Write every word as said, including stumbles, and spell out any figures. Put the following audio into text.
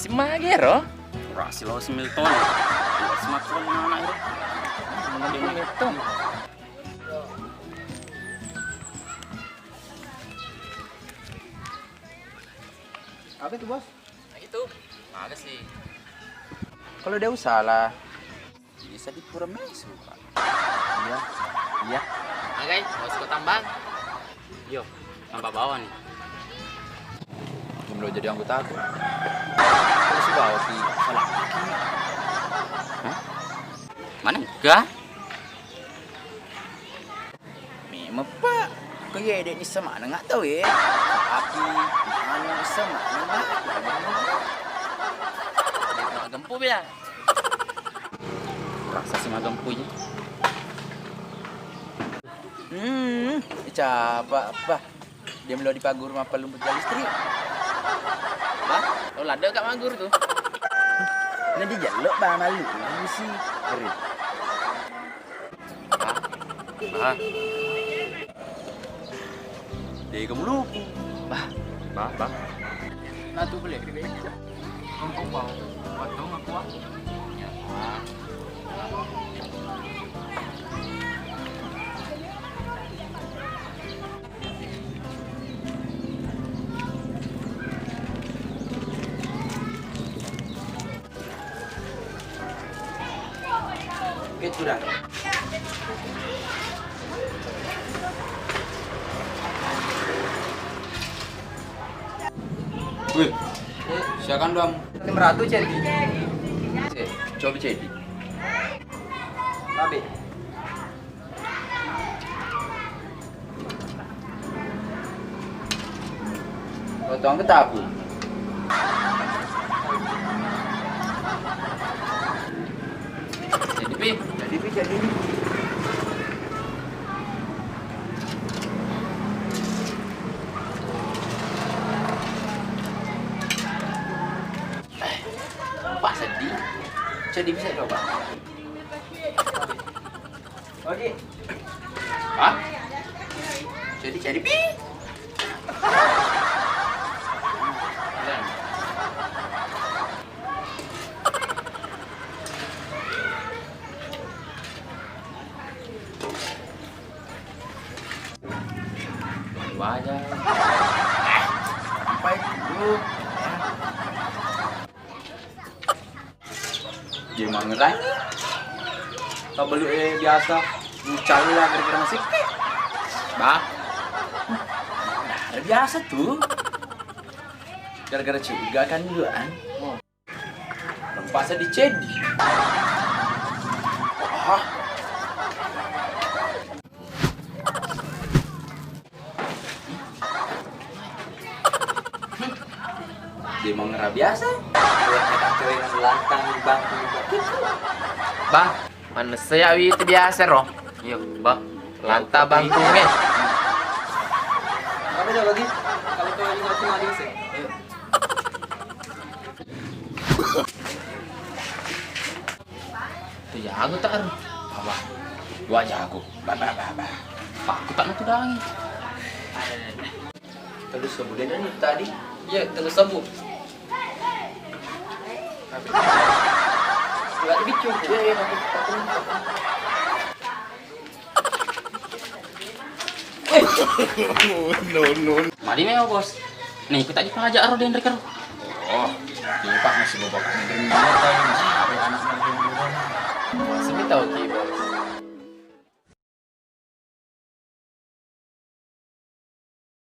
Simagero? Ora silo similton. Ayo smartphone mana itu? Mengenai itu. Apa itu, Bos? Nah, itu. Makasih. Kalau dia usah lah. Bisa dipura mesu, Pak. Iya. Iya. Agai, mau suka tambang? Yo, tambah bawah nih. Belum jadi anggota aku. Kalau si bawa ki salah. Hah? Mana enggak? Memang, Pak. Ko iye de' nisseng maneng tau e. Tapi anu nisseng maneng. Gempu ya. Rasa si magempu ya. Hmm, capa, Pak. Dia melo dipaguru mappalumpu listrik. Bah, lo ladde' ka maguru tu. Nah, dijello, Bah, malu. Misi. Keren. Bah. Bah. Dega mulupu. Bah. Bah, bah. Nah, tu boleh. Kau, kau, kau. Kau tahu aku, ah? Oke, sudah. Wih, silakan dong. Lima ratus cedi. Eh, coba cedi. Tapi. Potong ke tabu. Jadi, Pi. Jadi, Pi, jadi. Eh, Pak sedih. Jadi bisa coba. Oke. Hah? Jadi, jadi, Pi. Wajar. Sampai dulu. Dia mangerai. Kau beli, eh, biasa. Ucalla gara-gara masih. Bah. Nah, biasa tuh. Gara-gara curiga kan duluan. Oh. Lempasa di cedi. Wah. Dia mau ngera biasa. Buat kata cewek yang lantang bangku. Bah, mana saya itu biasa, roh. Iya, bah. Lanta bangku, eh. Apa dia lagi? Kalau kau lagi ngaku lagi sih. Tu jago tak, Ru? Apa? Dua jago. Ba, ba, ba, ba. Pakku tak natu dangi. Terus kemudian ini tadi? Iya, terus sebut. Dua bicu. Iya, iya, pakai, pakai, pakai. No, no. Mari meo, Bos. Nih, ku tadi pajak aro denre karo. Oh, ini Pak masih bawa pakai denre.